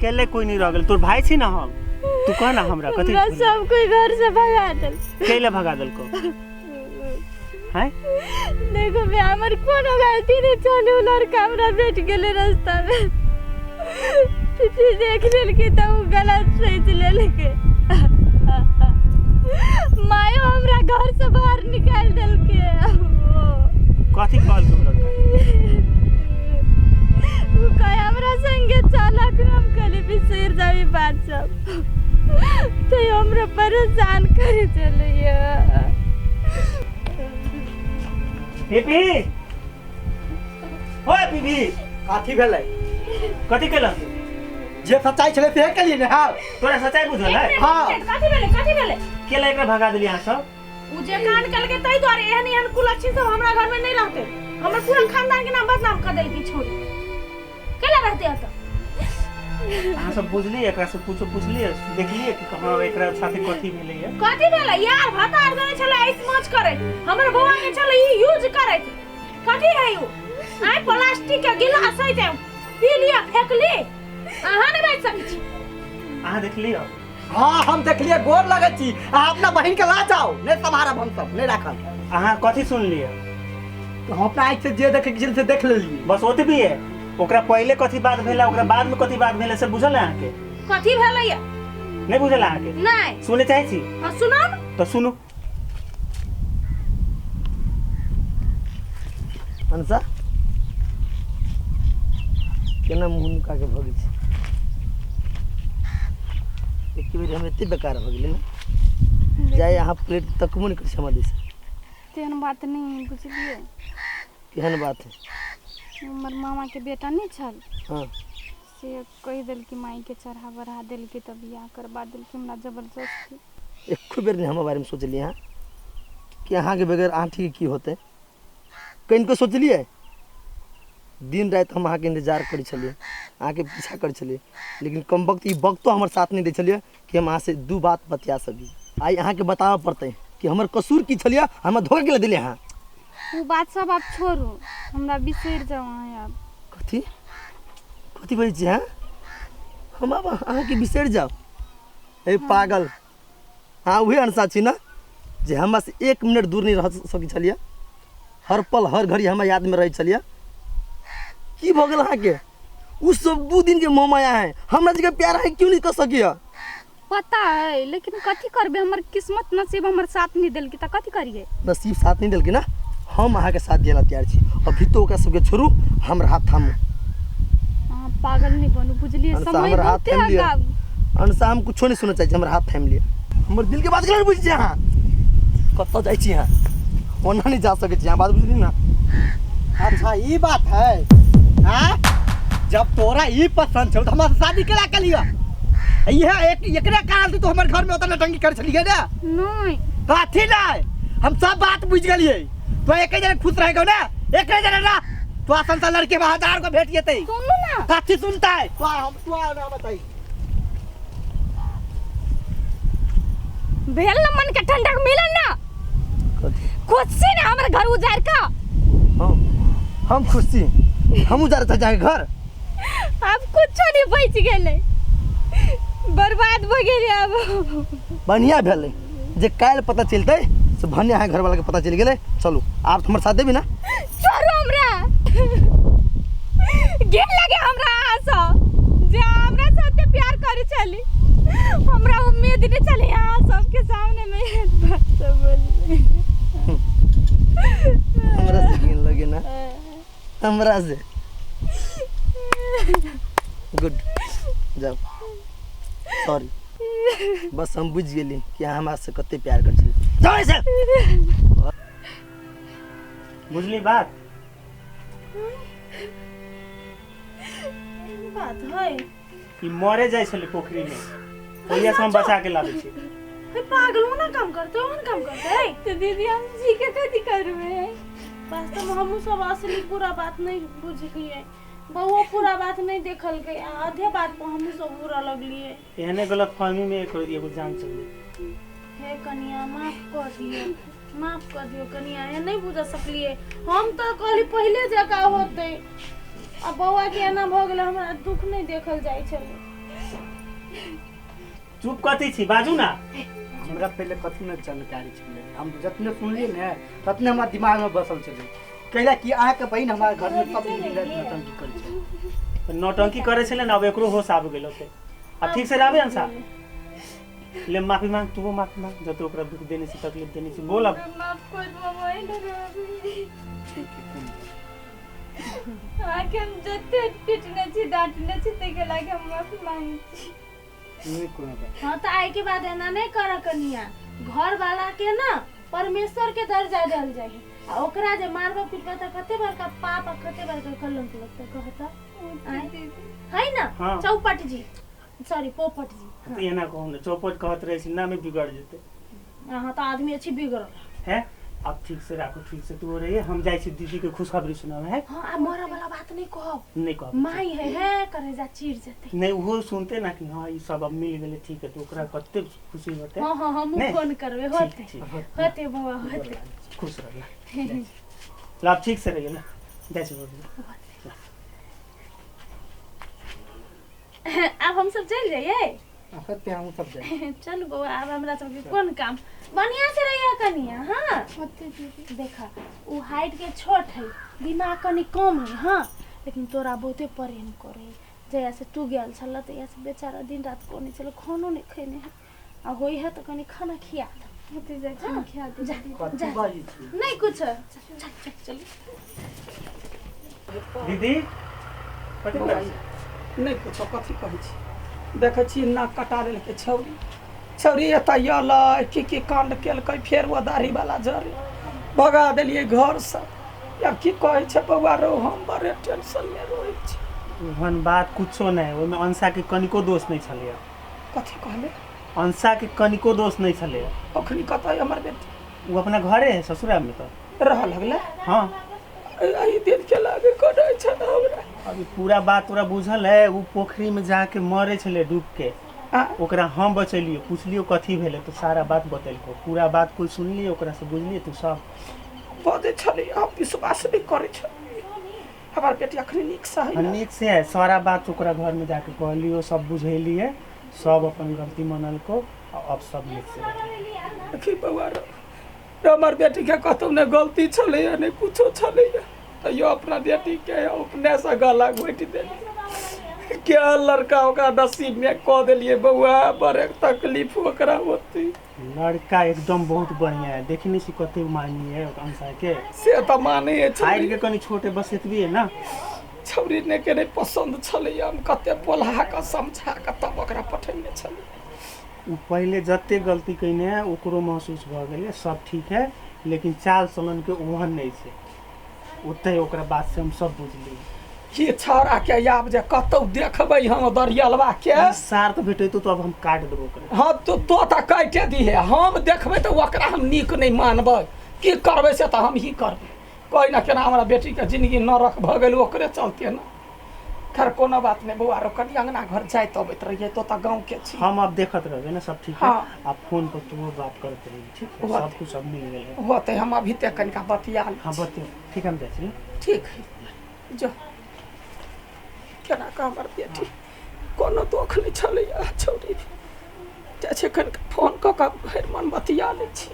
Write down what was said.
अकेले कोई नहीं रह गेल तोर भाई छी ना हम तू कह ना हमरा कथी हमरा सब कोई घर से भगा देल कैले भगा देलको हैं देखो बे हमर कोनो गलती नहीं छल उ लड़का हमरा भेट गेलै रास्ता में फिर देख लेलकै तऽ उ गलत सोचि लेलकै मायो हमरा घर से बाहर निकालि देलकै कथी कहलको लड़का उ कहे हमरा संगे चल अखन हम कहली बिसरि जाबी बात सब तैयो हमरा परेशान करे चलैया पीपी ओए पीपी कथी भेलै कथी केलक तू? जे सच्चाई छलै से केलियै ने हाँ तोरा सच्चाई बुझल है हाँ कथी भेलै कथी भेलै केला एकरा भगा देली अहाँ सब उ जे कांड केलकै ताहि दुआरे एहन एहन कुलक्षण सब हमरा घर में नहीं रहते हमर पूरा खानदान के नाम बदनाम कर देलकी छोरी केला रहते एतऽ अहाँ सब बुझलियै एकरा से कुछो पुछलियै देखलियै कि कहाँ एकरा साथे कथी भेलैया कथी भेलै यार भतार जने छलै ऐस मौज करैत हमर बौआ के छलै ई यूज करैत कथी है उ आइ प्लास्टिक के गिलास है जे पी लिया फेंक ली अहाँ नहि बाजि सकै छी अहाँ देखलियै हाँ हम देखलिए गोर लगै छी अहाँ अपना बहिन के ला जाओ नहीं सम्हारब हम सब नहीं राखब अहाँ कथी सुनलियै तो हम अपना आँखि से जे देखे के छल से देख लेलिए बस ओतबी है ओकरा पहिले कथी बात भेलै ओकरा बाद में कथी बात भेलै से बुझल है अहाँके कथी भेलै नहीं बुझल अहाँके नहीं सुने चाहै छी हाँ सुनाउ ने तऽ सुनू अंसा केना मुँह नुका के भगै छै एक बेर हम एते बेकार भऽ गेलै ने जाय अहाँ प्लेट तकबो नहि करै छी हमरा दिस तेहन बात नहि है बुझलियै केहन बात है हमर मामाके बेटा नहि छल हाँ से कहि देलकै माइके चढ़ा बढ़ा देलकै तऽ बियाह करबा देलकै हमरा जबरदस्ती एको बेर नहि हमरा बारेमे सोचलियै अहाँ कि अहाँके बगैर आँठीके की होतै कनिको सोचलियै दिन राति हम अहाँके इन्तजार करै छलियै अहाँके पीछा करै छलियै लेकिन कम वक्त ई वक्तो हमर साथ नहि दै छलियै कि हम अहाँसँ दू बात बतिया सकी आइ अहाँके बताबऽ पड़तै कि हमर कसूर की छलियै हमरा धोखा केला देलियै अहाँ ओ बात सब आब छोड़ू हमरा बिसरि जाउ अहाँ आब कथी कथी बजै छी अहाँ हम आब अहाँके बिसरि जाउ ए पागल अहाँ उहे अनसा छी ने जे हमरासँ एक मिनट दूर नहि रह सकै छलियै हर पल हर घड़ी हमरा यादमे रहै छलियै की भऽ गेल अहाँके ओ सब दू दिनके मोह माया है हमरा जगह प्यार अहाँ क्यों नहि कऽ सकिए पता है लेकिन कथी करबै हमर किस्मत नसीब हमर साथ नहि देलकै तऽ कथी करियै नसीब साथ नहि देलकै ने हम अहाँके साथ दिअ ला तैयार छी अभी तो ओकरा सबके छोड़ू हमर हाथ थामू अहाँ पागल नहि बनू बुझलियै अनसा समय हमर हाथ बहुते थामि लिअ आगाँ अनसा हम कुछो नहि सुनऽ चाहै छी हमर हाथ थामि लिअ हमर दिलके बात केना बुझै छी अहाँ कतऽ जाइ छी अहाँ ओना नहि जा सकै छी अहाँ बात बुझली ने अच्छा ई बात है हाँ जब तोरा ई पसंद छौ तो हमरा से शादी केला के लिअ इहे एक एकरे कारण से तू हमर घर में ओतना नौटंकी कर छलियै ने नहि कथी नहि हम सब बात बुझि गेलियै तो एके जने खुश रहेगा ना एके जने ना तो आसन सा लड़के में हजार को भेट जेतै सुनू ना कथी सुनता है तो हम तो ना बताई भेल ना मन के ठंडक मिलल ना कथी खुशी ना हमर घर उजाड़ का हम खुश छी हम उजाड़ चाहे घर आब कुछो नहीं बचि गेलै बर्बाद भऽ गेलै आब बढ़िया भेलै जे काल्हि पता चलतै से भने अहाँके घरवालाके पता चलि गेलै चलू आब तऽ हमर साथ देबी ने छोड़ू हमरा घिन लगे हमरा अहाँ सब जे अहाँ हमरा साथे प्यार करै छली हमरा उम्मीद नहीं छली अहाँ सबके सामने में एहन बात सब बोलबै हमरा से घिन लगे ना हमरा से गुड जाओ सॉरी बस हम बुझि गेली कि अहाँ हमरा से कते प्यार करै छली जाओ ऐसे बुझली बात बात है ई मरे जाइ छलै पोखरी में ओहिया से हम बचा के लाबै छी हे पागल ओना काम करते ओहन काम करते तो दीदी हम जी के कथी करबै वास्तव में हमहूँ सब असली पूरा बात नहीं बुझलिए बउओ पूरा बात नहीं देखलकै आ आधे बात पर हमहूँ सब उड़ऽ लगलिए एहने गलत फहमी में एक एगो जान चल गेल हे कनिया माफ कऽ दियौ माफ कऽ दियौ कनिया एहन नहि बुझ सकलिए हम तऽ कहली पहिले जकाँ होतै आ बौआ के एना भऽ गेलै हमरा दुख नहि देखल जाइ छलै चुप कथी छी बाजू ना। हमरा पहिले कथी ने जानकारी छलै, हम जतने सुनलियै ने ततने हमरा दिमागमे बसल छलै। कैला कि अहाँके बहिन हमारा घरमे सब दिन राति नौटंकी करै छै। नौटंकी करै छलै ने, अब एकरो होश आबि गेल होतै। अब ठीक से रहबै अंशा? ले माफी मांग, तू माफी मांग, जते ओकरा दुख देने छी तकलीफ देने छी, बोल अब। माफ कर बाबा, एना रहबै। ठीक है, कोन बात। अहाँके हम जते पिटने छी डांटने छी ताहिके लागे हम माफी मांगै छी। नहि कोनो बात। हाँ तो आइ के बाद एना नहीं कर कनिया, घर वाला के ना परमेश्वर के दर्जा देल जाय है, आ ओकरा जे मारबो पीटबो त कते बड़का पाप आ कते बड़का कलंक लगतै कहता है ना। हाँ। चौपट जी, सॉरी पोपट जी। तो एना कहू ने, चौपट कहत रहै छी ना में बिगड़ जेतै। अहाँ तो आदमी अच्छी बिगड़ल है। अब ठीक से राखू, ठीक से तू रहिए, हम जाइ छी दीदी के खुशखबरी सुनावे है। हाँ आ मरे वाला बात नहीं कहब। नहीं कहब। माई है है करे जा चीर जेतै। नहीं उहो सुनते ना कि हाँ ई सब अब मिल गेलै, ठीक है, तो ओकरा कते खुशी होतै। हाँ हाँ हम नहीं। फोन करबे। ठीक, होते ठीक। होते बौआ होते। खुश रह ला, अब ठीक से रहिए ना, जाइ छी बाबू। आब हम सब चलि जाइए। होते हम सब जाइ। चलू बौआ, आब हमरा सबके कोन काम, बढ़िया से रहिए कनिया। हाँ होते दीदी। देखा उ हाइट के छोट है, दिमाग कनि कम है, हाँ लेकिन तोरा बहुते प्रेम करे। जहिया से तू गेल छल तहिया से बेचारा दिन रात कोने छल, खानो नहीं खेने है, आ होई है तो कनि खाना खिया दे। होते जाइ छी, हम खिया देब। जा कथी जा बाजै छी? नहीं कुछ, चल चल चल चल। दीदी कथी करै छी? नहि कुछो, कथी कहै छी, देखै छी नाक कटा लेलकै छौरी। छौरी एतऽ अयलै की की काण्ड केलकै, फेर ओ दाढ़ीवला जरे भगा देलियै घरसँ। आब की कहै छै बौआ रौ, हम बड़े टेंशनमे रहै छी। ओहन बात कुछो नहि, ओहिमे अंशा के कनिको दोष नहि छलैया। कथी कहले? अंशा के कनिको दोष नहि छलैया। अखनी कतऽ हमर बेटी? ओ अपना घरे है ससुराल में तो रहऽ लगलै। हाँ एहि दिन के लागे करै छै ने हमरा। अभी पूरा बात तोरा बुझल है। ओ पोखरी में जाके मरे छलै डूब के, ओकरा हम बचेलियै, पुछलियै कथी भेलै तो सारा बात बतेलको, पूरा बात कोई सुनलियै ओकरा से बुझलियै तू सब बजै छलै। हम विश्वास नहि करै छलियै, हमर बेटी अखनी नीकसँ है हाँ, ने? नीक से है सारा बात ओकरा घर में जाके कहलियो, सब बुझेलियै, सब अपन गलती मनलको आ अब सब नीक से रहै। देखी बौआ रौ, हमर बेटीके कतहु नहि गलती छलैए नहि कुछो छलैए, तैयो अपना बेटीके अपनेसँ गला घोटि देलियै। क्या लड़का ओकरा नसीबमे कऽ देलियै बौआ, बड़े तकलीफ ओकरा होती। लड़का एकदम बहुत बढ़िया है, देखी नहीं छी कते मानी है अंशा के। से तऽ मानै हाइट छौरी के कनि छोटे बस एतबी है ना। छौरी ने के नहि पसन्द छलैए, हम कते बोला कऽ समझा कऽ तब ओकरा पठेने छलियै। उ पहिले जते गलती कयने है ओकरो महसूस भऽ गेलै, सब ठीक है, लेकिन चाल चलन के ओहन नहि छै ओतै, ओकरा बात से हम सब बुझलियै। की छौड़ाके आब जे कतहु देखबै हम दरियलवा के, सार तऽ भेटैतो तो अब हम काट देबो ओकरा। हाँ तो तो तऽ काटिए दिहे, हम देखबै तऽ ओकरा हम नीक नहि मानबै। की करबै से तऽ हम ही करबै, कोइ ना केना हमरा बेटीके जिंदगी नरक भऽ गेल ओकरे चलते ने। खैर कोनो बात नहि बौआ रो, कनि अङ्गना घर जाइत अबैत रहियै, तो तऽ गाँवके छी। हम अब देखत रहबै ना, सब ठीक है। हाँ। आप फोन पर तू बात करते रहिए, ठीक है? होतै। सब कुछ अब मिल गेल है। होतै, हम अभी तक कनिका बतिया लै हाँ छी। बतियो, ठीक है, हम जाइ छी। ठीक है, जो केना कऽ हमर बेटी कोनो दोख नहि छलैए छौरी, जाइ छै कनिका फोन कऽ कऽ भरि मन बतिया लै छी।